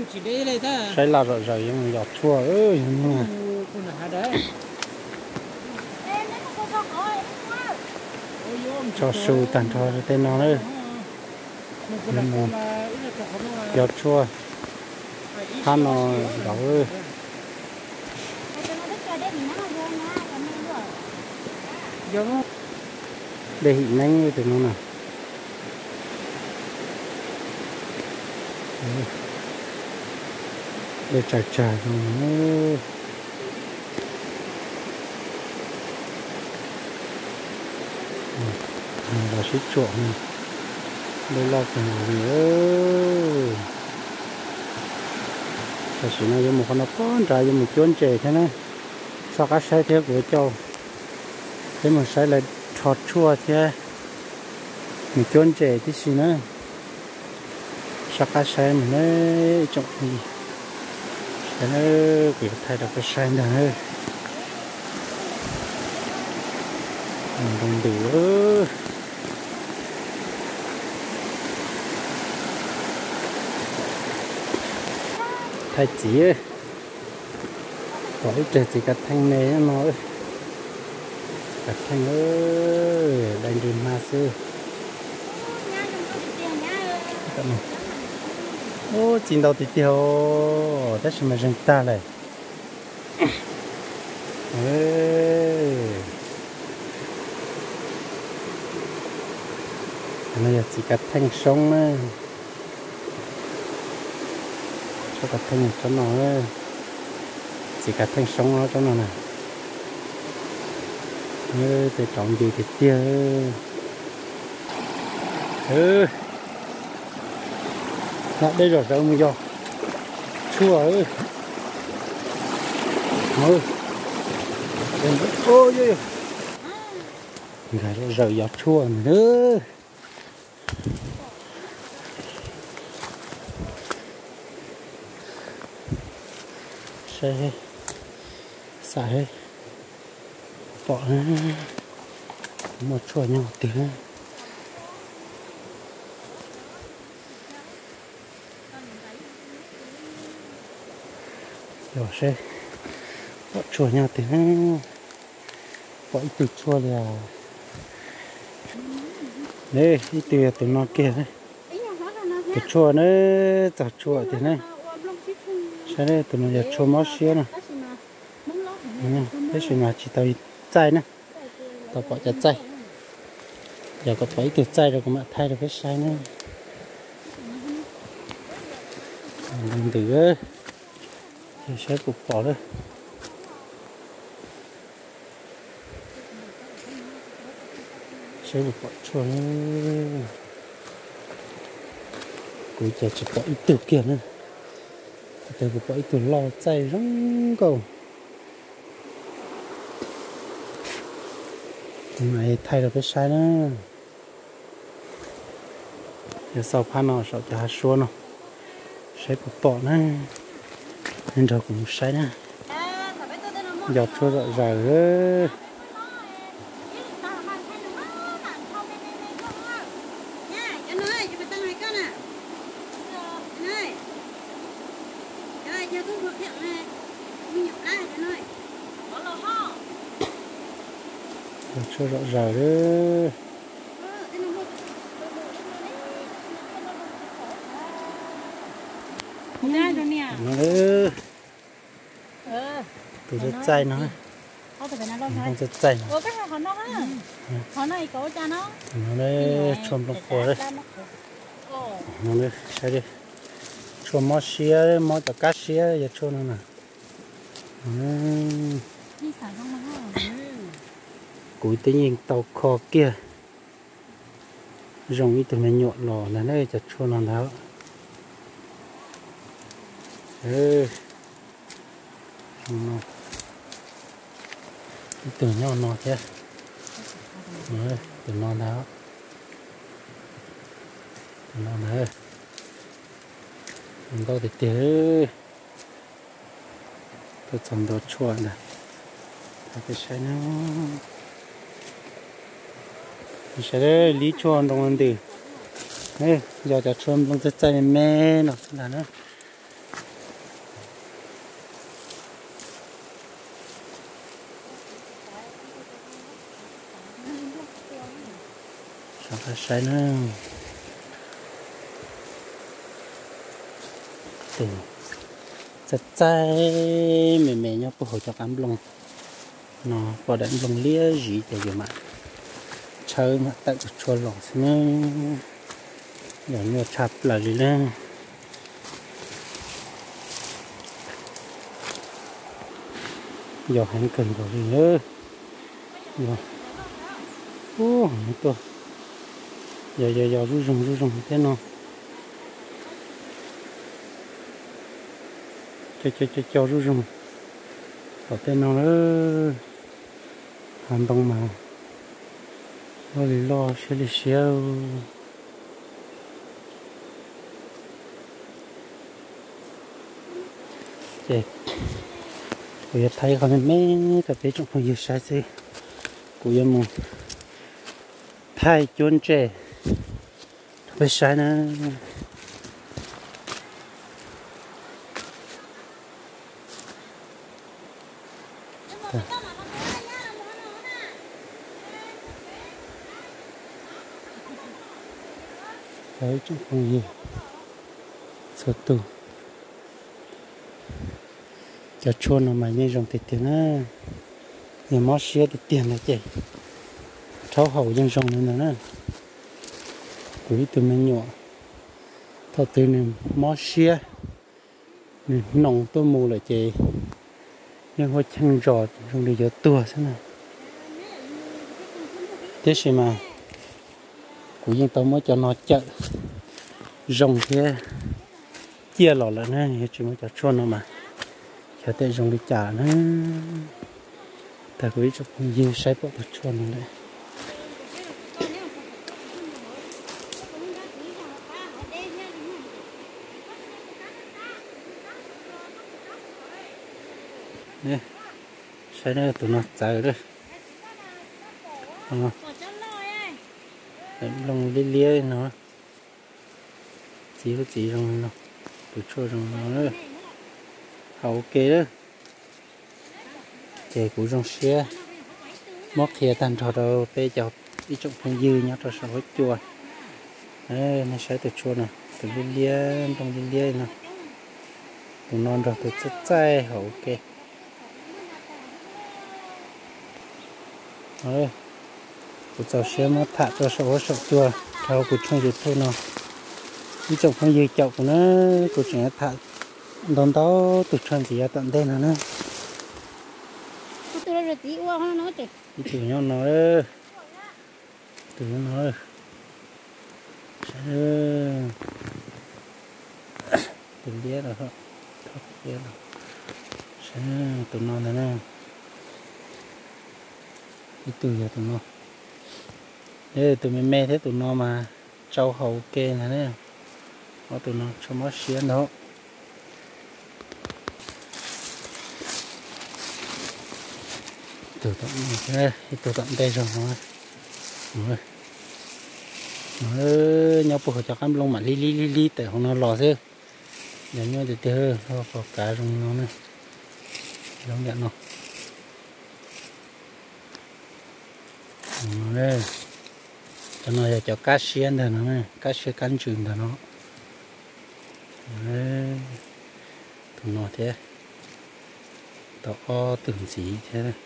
Saib laj zom zaws yuav mus yos tshuaj, yog mus tso su tag nrho tej no na. Yuav mus yos tshuaj phab no nraud. Dej him neeb tus no na. Dej tsawg tsawg zoo. Los sib tsuam, dej loj kawg nkaus li. Tam sim no yuav mus qhov no pob nrad yuav mus cuab ntses thiab na. Soj qab saib thiab kuv coj peb mus saib lawv rho tshuaj thiab mus cuab ntses tib si na. Soj qab saib mus na ib tsoom phooj ywg. Kuv yuav thaij rau peb saib ntag. Nroo ntws. Thaij txiv, pom ib rag txiv kav theej me no. Txiv kav theej, dai nrig hma xwb. Ub, txiv ntau tiag tiag os, tab sis mas zeeg tag lawm. No yog txiv kav theej soob na. Tsob kav theej tsob no, txiv kav theej soob tsob no na. Tej tsaus ncws tiag tiag. Nyob deb zog sawv mus yos tshuaj. Nkag zom zaws yos tshuaj ntag. Saib, xam pom muaj tshuaj nyob twg. Yog seb pom tshuaj nyob twg na. Pom ib tug tshuaj li. Ib tug yog tus no kiag. Tus tshuaj na, txog tshuaj tiag na. Saib tus no yog tshuaj mob siab na. Tab sis mas tsis tau txaij na. Tau pom cov txaij. Yog kom pom ib tug txaij rau kuv mam thaij rau peb saib na. Ntws, saib puas pom lawm. Saib puas pom tshuaj. Kuv cas tsis pom ib tug kiag na. Kuv pom ib tug loj txaij zoo nkauj. Kuv mam thaij rau peb saib na. Yog xauj phab no saum cov hav suab no, saib puas pom na. Nrog kuv mus saib na. Yos tshuaj zom zaws. Yos tshuaj zom zaws. Tus txaij txaij no, txaij txaij no. Tshuaj nplooj quas, saib, tshuaj mob siab, mob cov kab siab yog tshuaj no na. Kuv twb yeej tau kho kiag zoo ib tug me nyuam los ntag ne, cov tshuaj no ntag. Ib tug nyob no thiab. Tus no ntag. Tus no ntag. Ntau tiag tiag. Tuaj txog ntua tshuaj ntag. Peb saib na. Saib li tshuaj nroo ntws. Yog cov tshuaj nplooj txaij txaij me me no xwb ntag na. Rov qab saib na, tus txaij txaij me me nyob puag hauv cov qab nplooj no, pom daim nplooj liab ziv ces yus mam tshawb mam tawm tus tshuaj los xwb na. Yog nyuaj tshaj plaws li na. Yog heev kawg nkaus li na. Yog, tuaj, yog yog yog zuj zoog zuj zoog tej no. Co co co co zuj zoog tom tej no lawm. Hav ntoo mas loj li loj siab li siab. Ces kuv yuav thaij qhov me me rau peb tsoom phooj ywg saib xwb. Kuv yuav mus thaij cuab ntsej rau peb saib na. Ib tsoom phooj ywg txhua tus, cov tshuaj no mas yeej zoo tiag tiag na. Yog mob siab tiag tiag ntawd ces rhaub haus yeej zoo li ntawd na. Kuv ib tug me nyuam, thaum twg nws mob siab, nws hnoos tuaj mus lawm ces yeej huab cheej zos zoo li yuav tuag xwb na. Tiam sis mas kuv yeej tau muab cov no cawm zoo thiab ciaj los lawm na, yog tsis muaj cov tshuaj no mas xyov tej zoo li cas na. Tag kuv ib tsoom phooj ywg saib pom tus tshuaj no lawm. Saib tus no txawv lawm. Nplooj liab liab no. Txiv lub txiv zoo li no, tus tshuaj zoo li no, haus ua ke lawm. Ces kuv zoo siab muab qhia tag nrho rau peb cov ib tsoom phooj ywg nyob rau saum huab cua. Nej saib tus tshuaj no, tus liab liab, nplooj liab liab no, tus no nrog tus txaij txaij haus ua ke. Kuv txaus siab muab tham rau saum huab saum cua rau kuv tshooj YouTube no. Ib tsoom phooj ywg caum kuv na, kuv tseem tham ntau ntau tus tshuaj ntxiv yav tom ntej no na. Ib tug nyob no, tus nyob no, tus liab, tus liab, tus no ntag na. Ib tug yog tus no, tus me me thiab tus no mas tsau haus ua ke ntag na. Ob tus no tshuaj mob siab ntag. Ib tug tom ntej zog no, nyob puag hauv cov qab nplooj mam li li li li tawm hauv no los xwb. Yog nyuaj tiag tiag, pom kav zoo no na, zoo yam no. Cov no yog cov kab siab ntag no, kab siab kab ntsws ntag no. Tus no thiab, tau ob tug ntxiv thiab.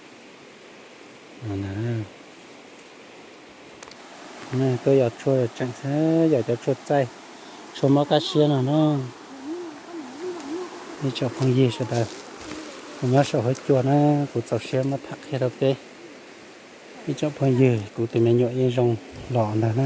Tuaj yos tshuaj tseem xwb, yog cov tshuaj txaij, tshuaj mob kab siab no na. Ib tsoom phooj ywg sawv daws, kuv nyob saum huab cua na, kuv txaus siab muab tham qhia rau peb. Ib tsoom phooj ywg, kuv tus me nyuam yeej zoo los ntag na.